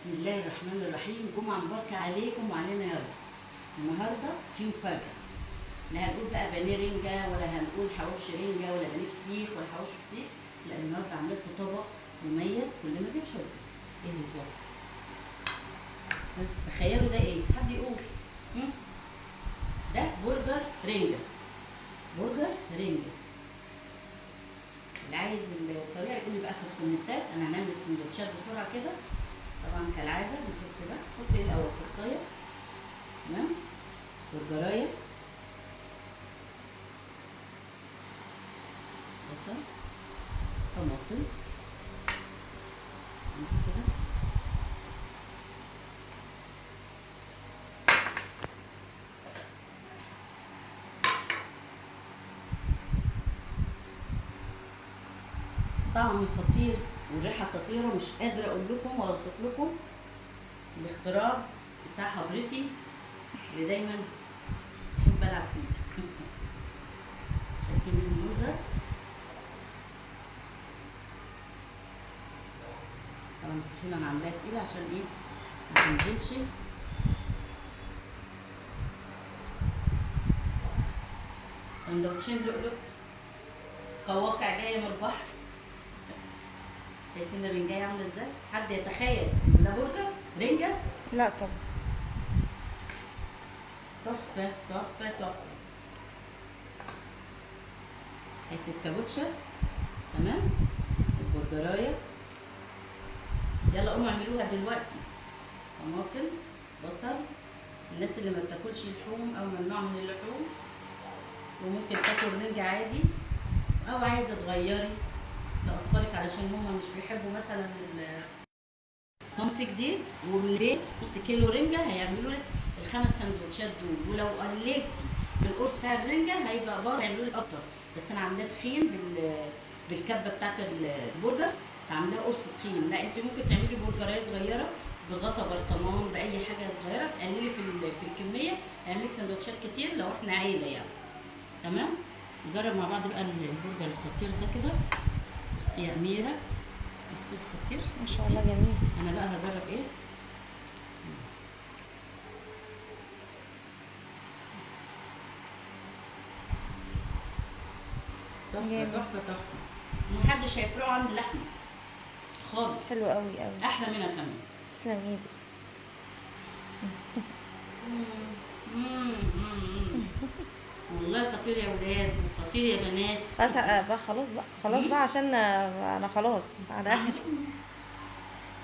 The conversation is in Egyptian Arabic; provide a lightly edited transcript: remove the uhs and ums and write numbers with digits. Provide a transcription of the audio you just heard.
بسم الله الرحمن الرحيم. جمعة مباركة عليكم وعلينا يا رب. النهارده في مفاجأة، لا هنقول بقى بانيه رنجة ولا هنقول حواوشي رنجة ولا بانيه فسيخ ولا حواوشي فسيخ، لا النهارده عامله لكم طبق مميز كلنا بنحبه. ايه هو؟ تخيلوا ده ايه؟ حد يقول؟ ده برجر رنجة. برجر رنجة. اللي عايز الطريقة يقول لي بقى في الكومنتات. انا هنعمل السندوتشات بسرعة كده. طبعا كالعادة بنحط ده، نحط ايه الاول؟ فصايه، تمام، برجرايه، بصل، طماطم كده، طعم خطير والريحه خطيرة، مش قادرة اقول لكم ولا اوصف لكم الاختراع بتاع حضرتي اللي دايما بحب العب فيه. شايفين المنظر؟ طبعا الطحينه انا عاملاها تقيلة عشان ايه؟ ما تنزلش. سندوتشين لؤلؤ، قواقع جاية من البحر. شايفين الرنجايه عامله ازاي؟ حد يتخيل ان ده برجر رنجه؟ لا طبعا. تحفة تحفة تحفة. حتة كابوتشا، تمام، البرجرايه. يلا قوموا اعملوها دلوقتي. طماطم، بصل، الناس اللي ما بتاكلش لحوم او ممنوعة من اللحوم وممكن تاكل رنجه عادي، او عايزه تغيري لاطفالك علشان هما مش بيحبوا مثلا صنف جديد ومن البيت. نص كيلو رنجه هيعملوا لك الخمس سندوتشات دول، ولو قللتي من القرص بتاع الرنجه هيبقى برضه هيعملوا لك اكتر. بس انا عاملاه تخين بالكبه بتاعت البرجر، عاملاه قرص تخين. لا انت ممكن تعملي برجرايه صغيرة بغطا برطمان باي حاجة صغيرة، تقللي في الكمية، هيعمل لك سندوتشات كتير لو احنا عيله يعني. تمام، نجرب مع بعض بقى البرجر الخطير ده كده. بصي يا اميره، بصي الخطير ما شاء الله جميل. انا بقى هجرب ايه؟ تحفة تحفة تحفة، محدش هيفرقه عن اللحمة خالص. حلو قوي قوي، احلى منها كمان. تسلم ايدك. والله خطير يا ولاد وخطير يا بنات. بس بقى خلاص بقى، خلاص بقى عشان انا خلاص على اخر.